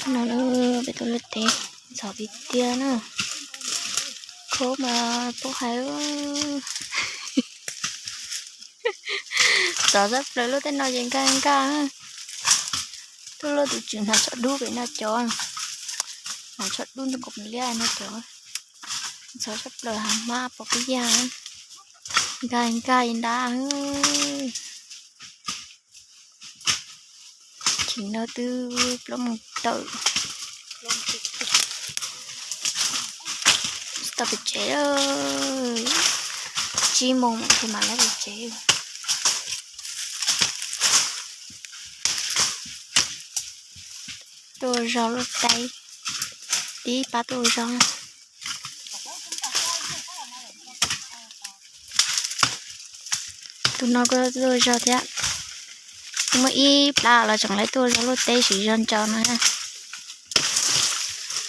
No peb tuaj luaj teb, ntxhov tiag tiag na. Khub mas pub hais, ntxhov tshaj plaws luaj tej no ces nkag nkag. Tuaj luaj tus tswv hnav tsho dub pem no cov, hnav tsho dub ntug kaus liab no cov. Ntxhov tshaj plaws hav hmab pom pib yag, nkag nkag ib nrab. Chim no twb plaub moos tawm, tsis tau pem tsev, tsib moos ces mam los pem tsev. Tuaj ua zog luaj teb, tib pab tuaj ua zog. Tus no kuj tuaj ua zog thiab. Muaj ib plab los tseem lawv tuaj ua zog luaj teb siv zog ntso no.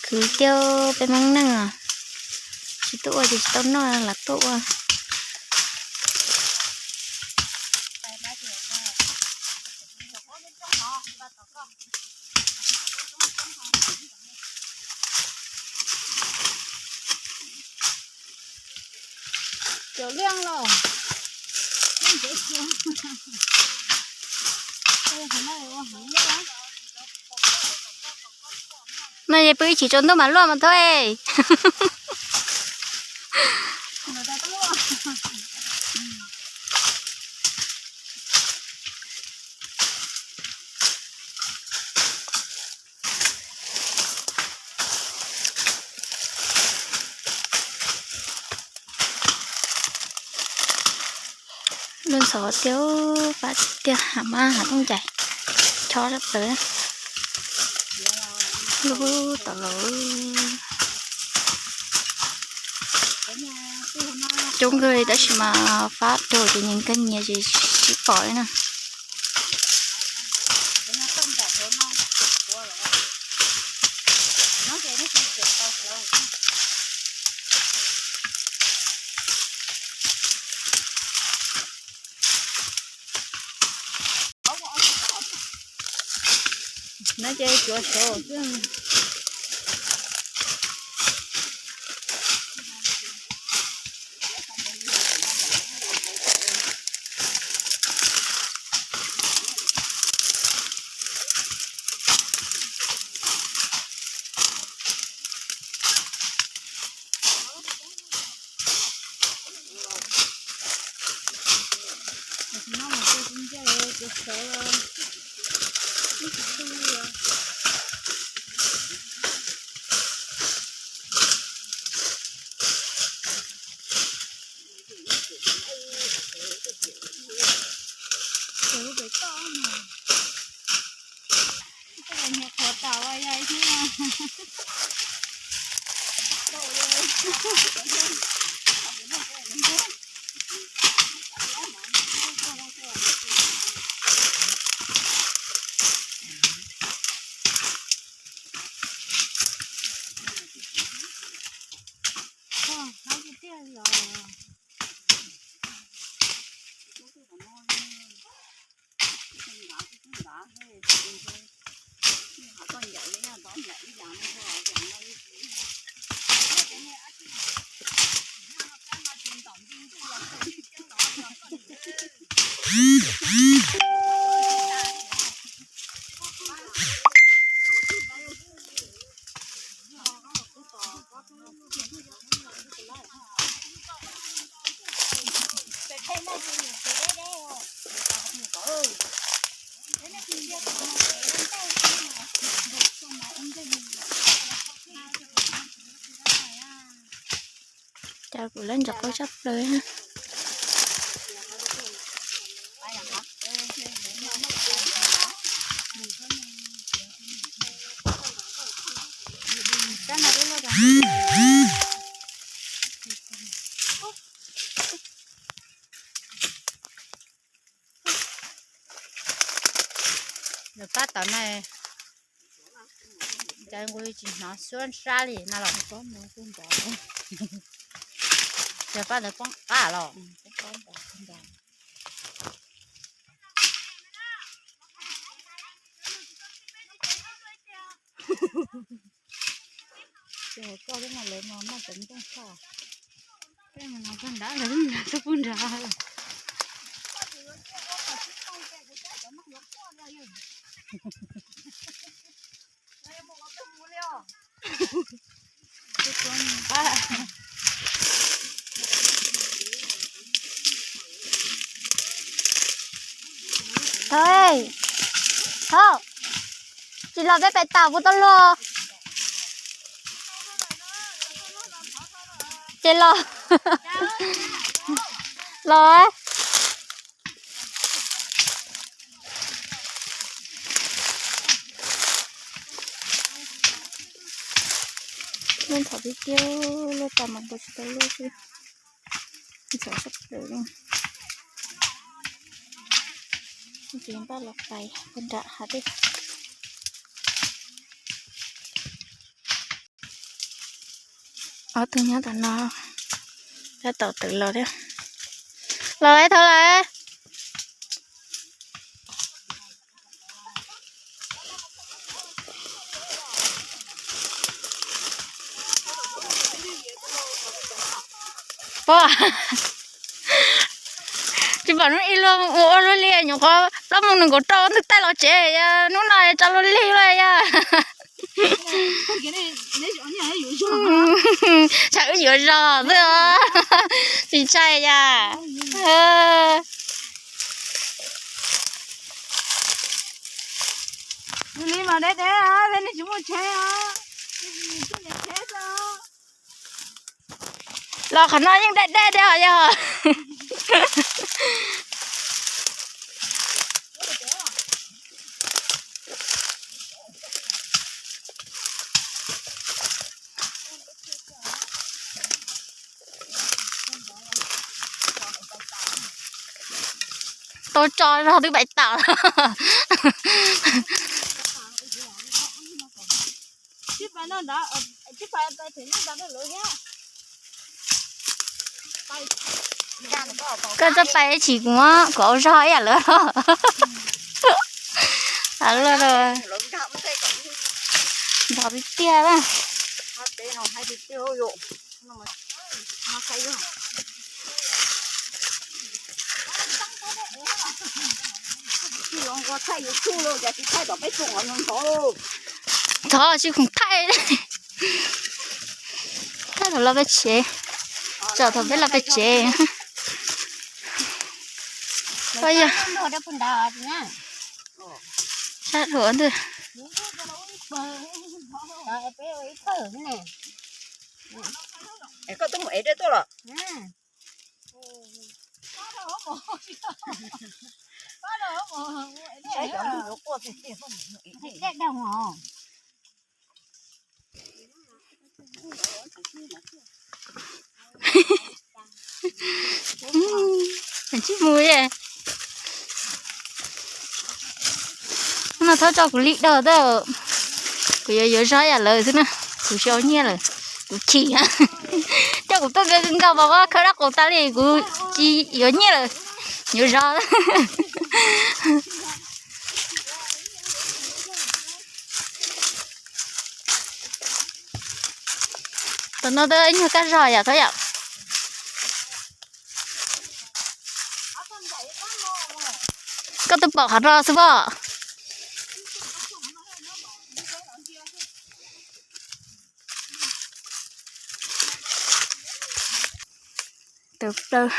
Khwv tiag peb Hmoob neej os, tsis tuaj ua ces tsis tau noj lam tuaj ua. Cov liaj los, no yog pw ib chim tsaus ntuj mam luaj mas thov. Lub ntxhov tiag, pab tiag, hav mab hav tooj cais, chob tshaj plaws. Lub tom laus coob kawg li tab sis mas fab rau ces nyias nkag nyias ces tsis pom li na. No ces cuav saud xwb. Cas kuv lab ntsuag qaub tshaj plaws. Nws pab tom no, cas nqus tsis hnov suab sab li no los. Cas pab ntawd poob qab los. Ces hais koj thiab no lawv mas noj cov ntoo tshaj. Tej no tag nrad lawv nrad txog pub nrad. Thov, thov, tsis los peb pais tau puas tau luag. Ces los, los. Luaj nthav tiag tiag, luaj tas mas nkaus tsis tau luaj xwb. Ntxhov sab plaws li. Ces npaj los pais pem nram hav dej. Ob tug nyob tom no, tab tom tawm los thiab. Los lawm, thov lawm. Pom, tsis pom hnub ib luag mus ua luag li, nyuam qhuav plaub moos nees nkaum rau ntwg taij los tsev, hnub no tso luag li lawm yog. Tshaj wb yuav zog xwb, tsis ntshai yog. Li mas deb deb, nej tsis muaj tsheb os. Los qhov no yeej deb deb thiab os yog. Tau tso zog twb pais tawm. Koj txawj pais ib chim kuv, kuv ua zog ib yam lawv. Luaj, nrov tiag tiag na. Thov tsis khoom thaij, thaij thaum los peb tsev, tso thaum peb los peb tsev. Yog sab dhau ntwg. Koj twb mus ev dej tuaj los? Tsis mus, no txhob tso kuv li daug, kuv yuav yuav zog yam lawv xwb na, kuv tsis ua nyiaj lawm, kuv chim. Coj kuv tuaj nkaus nkaus mas khawb dab qus tas li, kuv tsis yuav nyiaj lawm, yuav zog. Tam no twb nyuag kaj zog yom, thov yom. Koj twb pom qhov no xwb pob. Tawm plaws,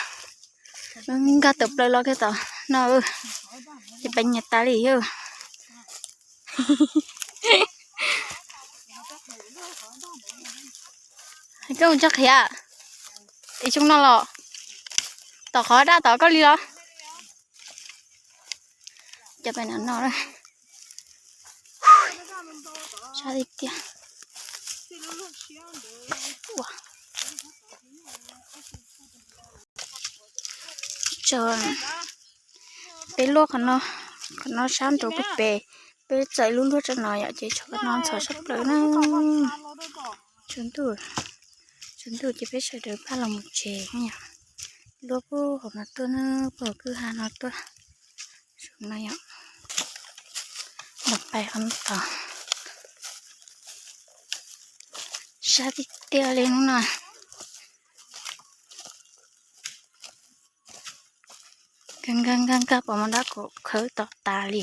nkag tawm plaws los kiag tom no, ces peb nyias tas li yog. Koj mus tso qhiav, ib xyoo no los tom qhov daj tom koj li los. Cov pem no no, sab tiag tiag. Peb luaj qhov no, qhov no sab nraud pem, peb txawm lub luaj rau no yom, ces tshuav qhov no ntxhov sab plaws na. Tshuav ntuj, tshuav ntuj ces peb sawv daws pab los mus tsev yom. Luaj puag hauv no tuaj na, puag hauv kwj ha no tuaj. Sum no yom, los pais qhov no tod. Tag tiag tiag li hnub no. Nkag nkag nkag nkag pom mas dab kuv khawb tom tas li.